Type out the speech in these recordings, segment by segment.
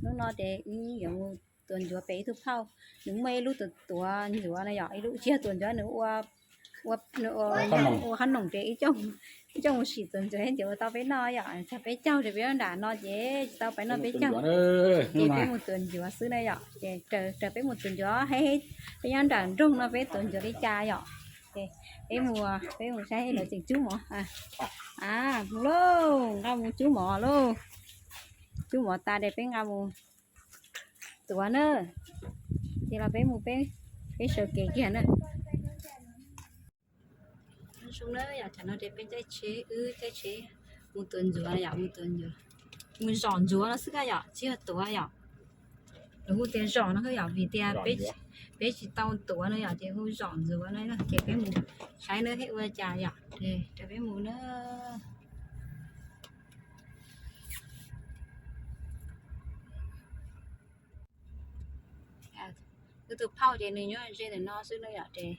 Hnub no ces wb yuav mus tuav ncuav pem ib tug phauj, nws muaj ib lub tuav ncuav no yom, ib lub tsis yog tuav ncuav, nws ua, ua qhob noom ces ib coj mus sim tuav ncuav thiab ces ua tau peb noj yom. Txog peb caug ces peb nyob nram no ces tsis tau peb noj peb caug, ces peb mus tuav ncuav xwb na yom. Ces raws peb mus tuav ncuav, peb nyob nram nroog no peb tuav ncuav li cas yom. Ces peb mus, peb mus saib lawv tseem cub mov. A, mus lauj, nqa mus cub mov lauj. Cub mov tas ces peb nqa mus tuav na. Ces los peb mus, peb, peb sawv kev kiag na. Zoo na yom, tam no ces peb caij tsheb, wb caij tsheb mus tuav ncuav yom, mus tuav ncuav, mus zom ncuav no xwb na yom, tsis yog tuav yom. Lawv hu tias zom no xwb yom, vim tias peb tsis tau tuav no yom, ces hu zom ncuav no, ces peb mus saib na thiab ua cas yom, ces peb mus na. Wb tus phauj ces nws nyob ze ntawm no xwb na yom, ces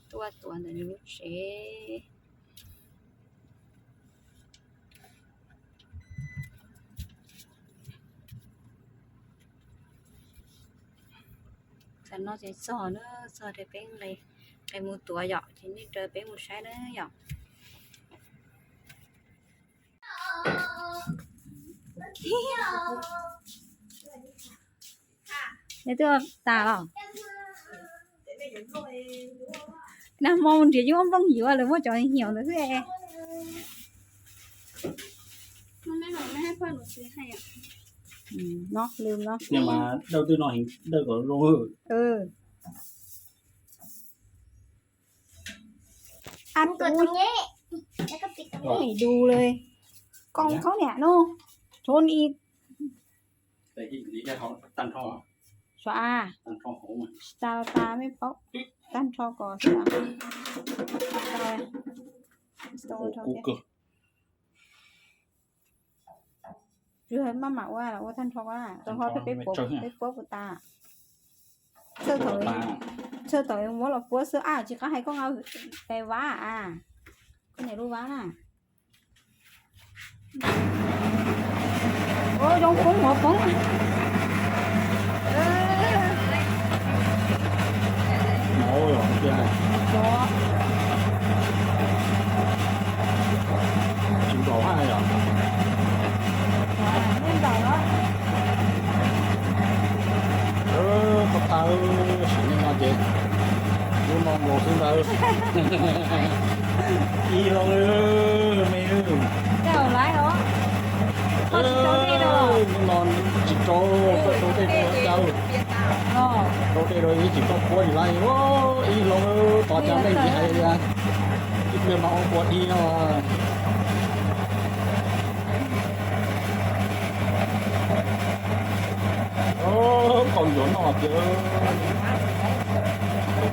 tuaj tuav ntawm nws lub tsev. Tam no ces txog na, txog ces peb nqis mus tuav yom, ces nej raws peb mus saib na yom. Nej twb tas los? Nag hmo nrhiav yeej muaj nplooj yuav, lawv muaj cov hiaum ntawd xwb. No lwm no. Dawj twb no heev, dawj kom zoo. Ab, tus du li, koj khaub niam no, rau ni. Xav a, tsis tas los tas, mej paub, tag nrho kom xwb. Tsis maj mam ua los ua tag nrho, rau qhov peb puab puas tas. Txhawj thaum muab los puab xwb, ab tsis qab hais koj nqa tes vab a, koj niam lub vab na. Ua zoo poob mov poob. Tsis nplaum haj yom. Koj tau sim neej no ces lub no nkaus xwb ntawd. Ib hlob me, hnub no tsis rau, koj rau tej rau caw, rau tej rau ib tsis tau puab tsis laib. Ib hlob tos cas neej tsis hais li, ib pliag mas ua pua dib no. Qaug ncuav noj tiag,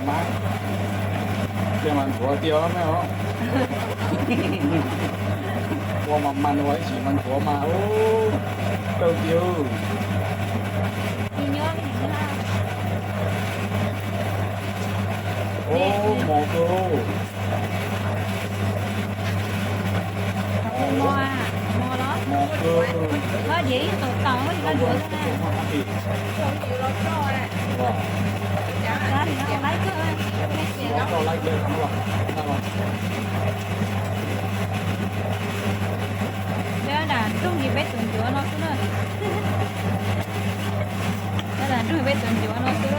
mas tiag mas ntxuav tiag me os. Ua mas mas ua ib sim mas ntxuav mas, dawb tiag. Ua mos kawg. Mos kawg. Peb nram nroog ces peb tuav ncuav no xwb na. Peb nram nroog peb tuav ncuav no xwb.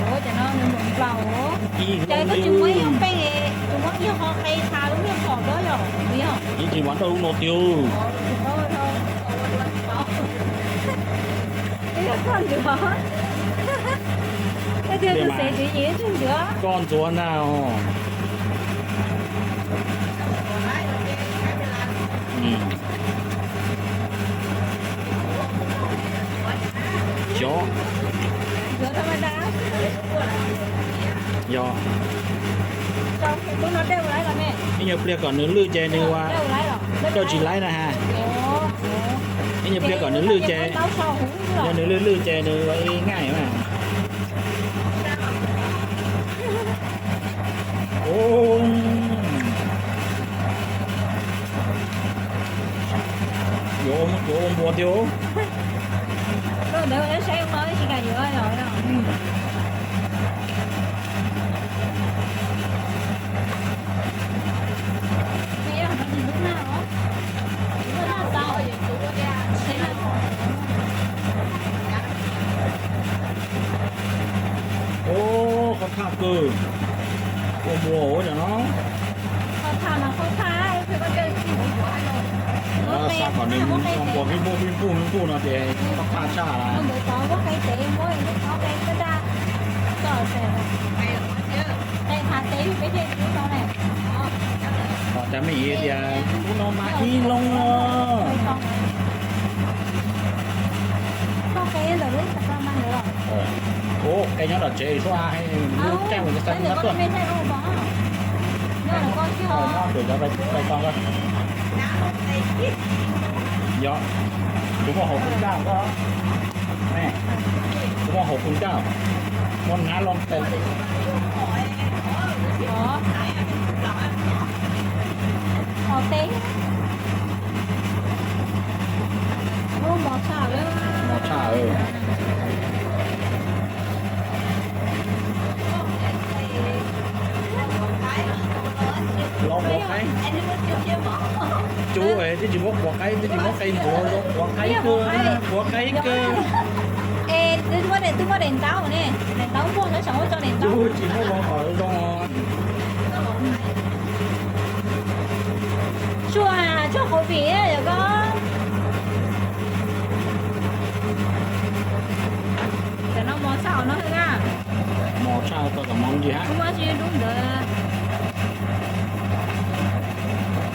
Ua cas no nws nplaum nplaum. Ces koj tsis muab ib nyuag pheej, tsis muab ib nyuag qhov qe tha lub nyuag phom rau yom, yog. Ib tsis mas rau lub no tiag. Ib nyuag koj ncuav. Koj tiag tus xev tsis yim ib tug ncuav. Koj ntxuav na os. Xyov. Yog. Ib nyuag pliag kom nws lwj ces nws ua, coj tsis laib na ha. Ib nyuag pliag kom nws lwj ces, yog nws lwj lwj ces nws ua ib ngaij mas. Yuav ua, yuav ua npua thiab. Koj ntawd saib ua tsis kam yuav yom. Ub, qhov thaj kawg, ua npua ua cov no. Xa kom nws ua npua vij npuj vij npuj vij npuj no ces qhov thaj tshaj. Cov me nyuam tias lub no mas ib loo no. Ub, qe nyob tom tsev suab a, lub caij mus xav nyob tuaj. Nyob pem cov pais tau. Yog, kuv muaj hauv pus ncaj, kuv muaj hauv pus ncaj, muaj nab loo tes. Mos tshaj. Los quav qaib. Cub, twb tsis muab quav qaib, twb tsis muab qe ntxuav zoo, quav qaib kawg, quav qaib kawg. Es twb muab daim ntaub ne, daim ntaub muag no, xyov muab tso daim ntaub. Cub tsis muab los qhov zoo. Tsuag, tsuag qhov vim yog koj. Cov no mos tshaj no na. Mos tshaj tau cov mos ntsis hab. Kuv muab tsis dub ntawd.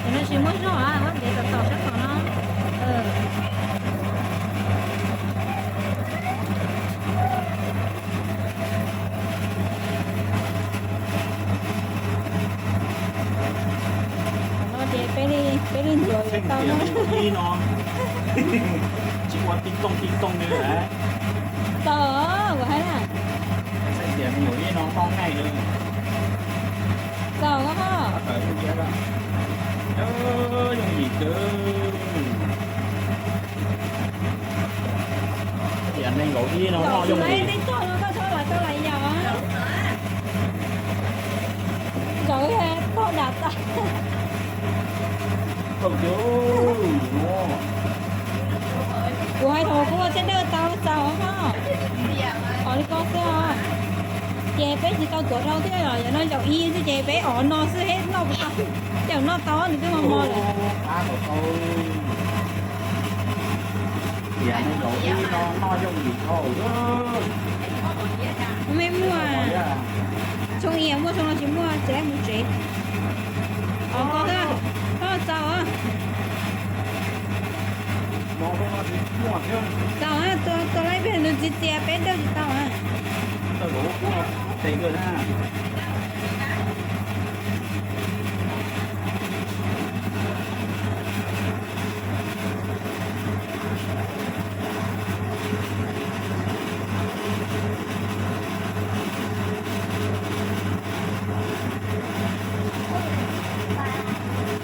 Cov no tsis muaj zog, muab ntev tom tom sab tom no. Thaum no ces peb li, peb li ntxuav yuav tau no. Ib no tsis ua tib tooj tib tooj li lawm. Txaus, kuv hais na. Xav tias me nyuam ib no noj nqaij li. Txaus koj ho. Yooj yim kawg. Tias nees nkaum ib no noj yooj yim. Tej tog no koj txhob los tau lais yam. Zaum tog dam tau. Kuv hais thaum kuv ua thiaj dawj tau txaus os. Qhov li ko xwb os. Ces peb tsis tau tuav dhau thiab, yog no zaum ib xwb ces peb ob no xwb thiab noj puas tau. Ces noj tau nws twb mos mos lawm. Tias nees nkaum ib no noj yooj yim dhau. Me muaj tsoo ias muaj tsoo los tsis muaj ces mus tsev. Os, koj, koj txaus. Txaus, tua laib peb nws txias txias peb dawj tsis tau.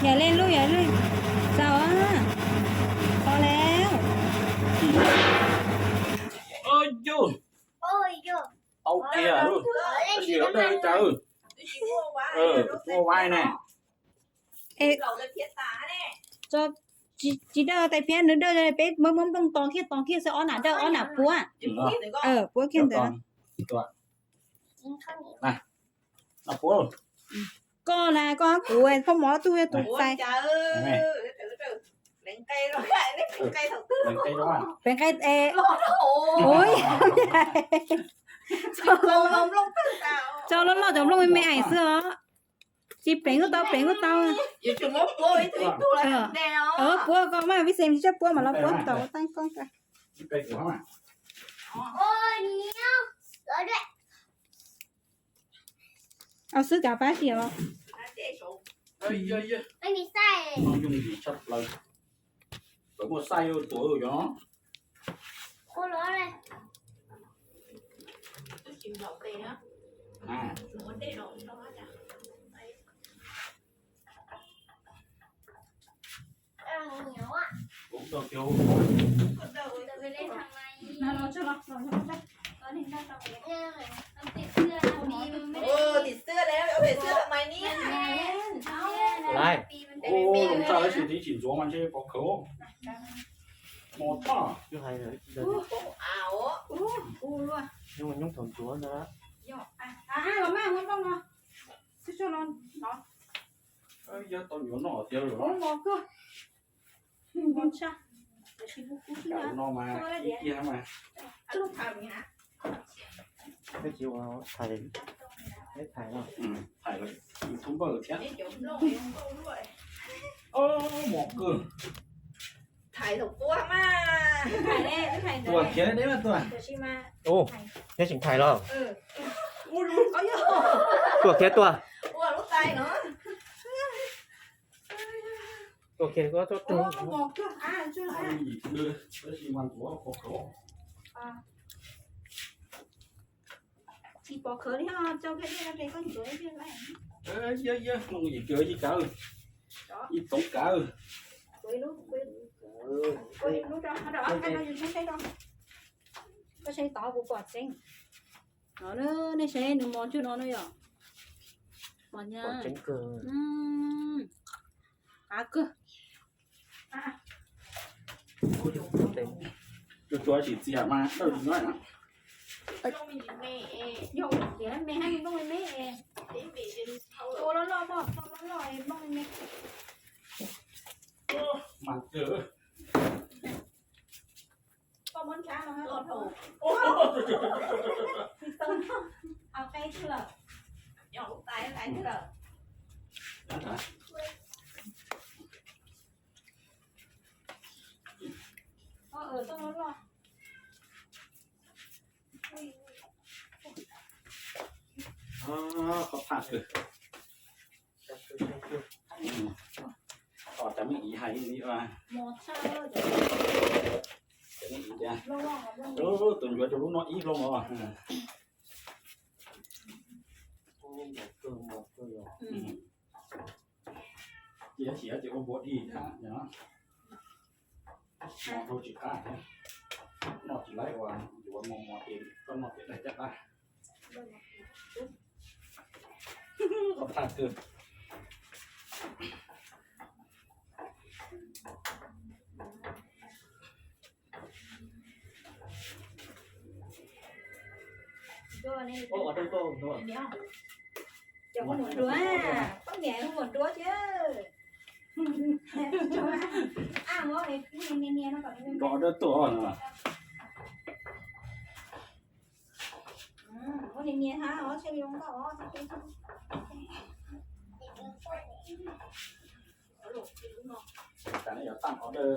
Yam li lub yam li txaus, txaus lawm. Tau tiag, tab sis dawj cas, ua vai ne. Tsis dawj tais phiab, nws dawj peb muab muab nplooj tos kiag tos kiag xwb, ob nam dawj ob nam puab. Puab kiag ntawd. Koj na, koj kuv, koj mov tug tus txais. Pleev nqe, tso loj loj cov nplooj me me xwb os. Tsis pleev kuj tau, pleev kuj tau. Puab koj mas, Vij Xeem tsis tshua puab mas los puab tom ua taab koj. Au xwb kav pab tias. Muaj xaij tuav yog. Kuv Ôi, tỉ xưa đấy, ông tỉ xưa thằng mày ní. Ôi, sao ấy chỉ tí chỉ xuống mà chơi có khấu. Một thỏ. Ui, ui, ui, ui, ui. Nhúng, nhúng thơm chúa nữa đó. Yog, à, à, à, los mas, ngon ngon ngon. Xíu tso no, no. Ơ, yog tao nhuav no tiag rồi. Ôi, mò cua. Ngon sa. Để xin bút cú xíu. Cậu nha. No mà, ít kia mà. Cái kiểu thầy, cái thầy đó. Ừ, thầy là YouTuber thiab. Ơ, mò cua. Thầy thủ cua mà. Thầy đấy, thầy đấy. Tua kiag deb mas tua. Tua si ma. Ồ, neb tseem thầy los. Ừ. Ui, ui, có vô. Tua kiag tua. Ua lub tay nữa. Tua kiag có có trơn. Ủa, con mọt chưa? À, chưa hả? Ui, đưa, đưa xi măng của khổ khổ. À. Tsis pom khawv li ho, tso kiag dej rau ces koj ntxuav ib pliag lawm. Yog, yog, no yim kawg yim kawg. Yim txoov kawg. Ua ib lub, ua ib lub rau, rau, rau yus saib saib rau. Koj saib tod kuv pom tseeb. No na, nej saib nws mos cuag no na yom. Mos nyab. Av kawg. Tsuas tsuas sim txias mas dawj li no na. Yog tias me hab nplooj me me. Tua loj loj mog, tua loj loj nplooj me me. Mas kawg. Koj muab nrab no los rau. Tsis tau no, au qe twg lawm. Nyob lub tais tais twg lawm. Koj tau loj loj. Qhov phaj kawg. Os, cov me ib hais li, cov me ib tias, tus ncuav rau lub no ib lub os. Cia siav ces ua npua dig thiab, mos rau tsis qab thiab, noj tsis laib ua ncuav mos mos ces koj noj ces daig caj dab. Qhov phaj kawg. Ua, ua rau koj ntuav. Cov hu muam nruav, poj niam hu muam nruav thiab. Nrov dawb tuaj no. Ua niam niam hab os, tseg li zoo nkauj os. Tam no yuav tag order.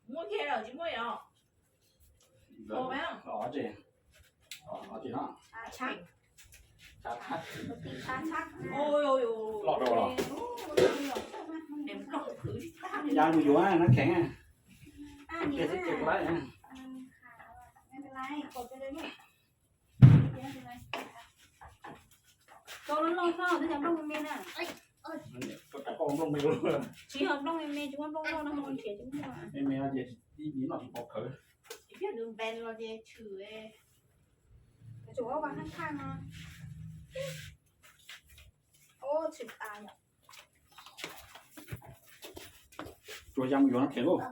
Muaj thiab los tsis muaj yom? Los tsis, los tsis no. Los rau los. Ya mus yuav na, kheev. Koj loj loj xwb, twb yog nplooj me me na. Tsis yog nplooj me me, tsis muaj nplooj loj no, nrhiav tsis muaj. Me me no ces ib noj tsis pom khawv. Tsuas ua vas thaj thaj no. Tshwm tas yom. Tsuas ya mus yuav no kheev lauj.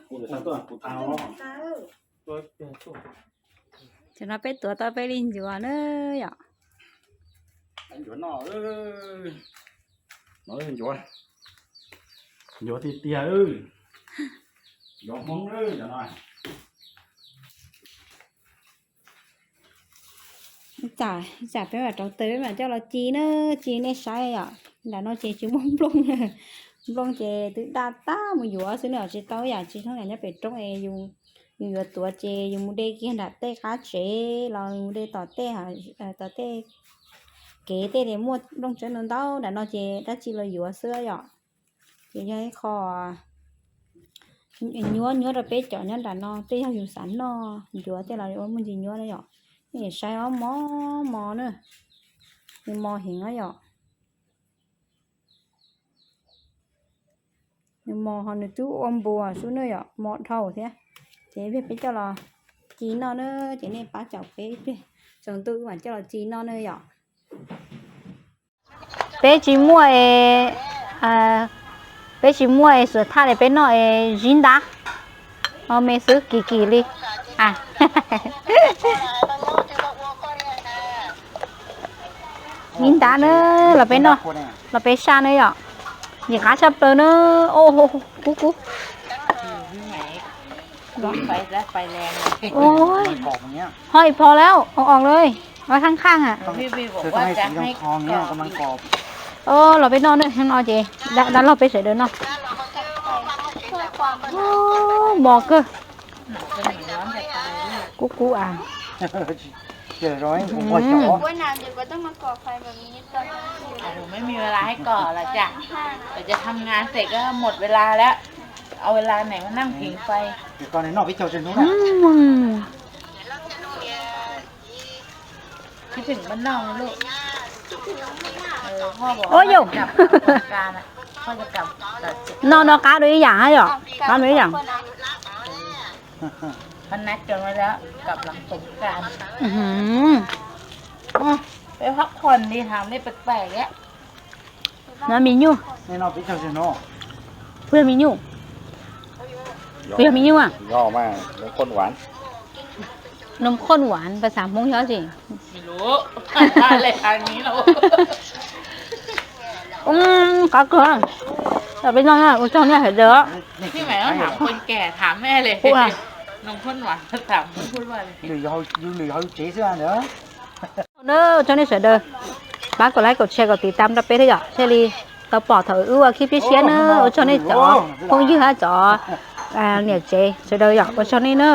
Kuv lawv tau tuaj kuv tas os. Tam no peb tuav tau peb li ncuav na yom. Ncuav no, no ncuav, ncuav tiag tiag, ncuav Hmoob na. Tsam peb mam rauv taws peb mam coj los ci na, ci nej saib yom. Nram no ces tsis muaj nplooj, nplooj ces twb daj tag mus yuav xwb na, tsis tau yam tsis thooj yam nyob pem roob es yus yuav tuav ces yus mus de kiag nram tej qab tsev los mus de tom tej, tom tej kev tej es muaj nplooj tsawb ntau ntau, nram no ces dab tsi los yuav xwb yom. Ces yog ib qho nyuab nyuab rau peb cov nyob nram no, tej yog yus xav noj ncuav tej los ua muaj ntsis nyuab na yom. Nej saib os, mos mos na, nws mos heev na yom. Nws mos ho nws twb ua npuas xwb na yom, mos dhau thiab. Ces peb coj los ci noj na, ces nej pab caum peb ib pliag, tsaus ntuj wb mam coj los ci noj na yom. Peb tsis muaj, peb tsis muaj es xuas thaj li peb noj es zib ntab, me xwb kim kim li. Zib ntab na, los peb noj, los peb saj na yom. Nim qab tshaj plaws na. Kub kub. Ho ib pho lawm, o o lawm, o khaj khaj a. Los peb noj na, no ces dab laug peb sawv daws noj. Mos kawg. Kub kub a. Ua yus, no no qab dua ib yam hab yom, qab dua ib yam. No me nyuj, puas yog me nyuj? Puas yog me nyuj a? Nws khoj hwav, pas xav Hmoob yog tsi? Qab kawg. Peb noj, ua tsaug nej sawv daws. Ua tsaug nej sawv daws, pab kom like kom share kom tiv tam rau peb thiab yom, thiaj li tau pom thaum wb ua khib tshiab tshiab na. Ua tsaug nej cov phooj ywg hab cov niam tsev sawv daws yom, ua tsaug nej na.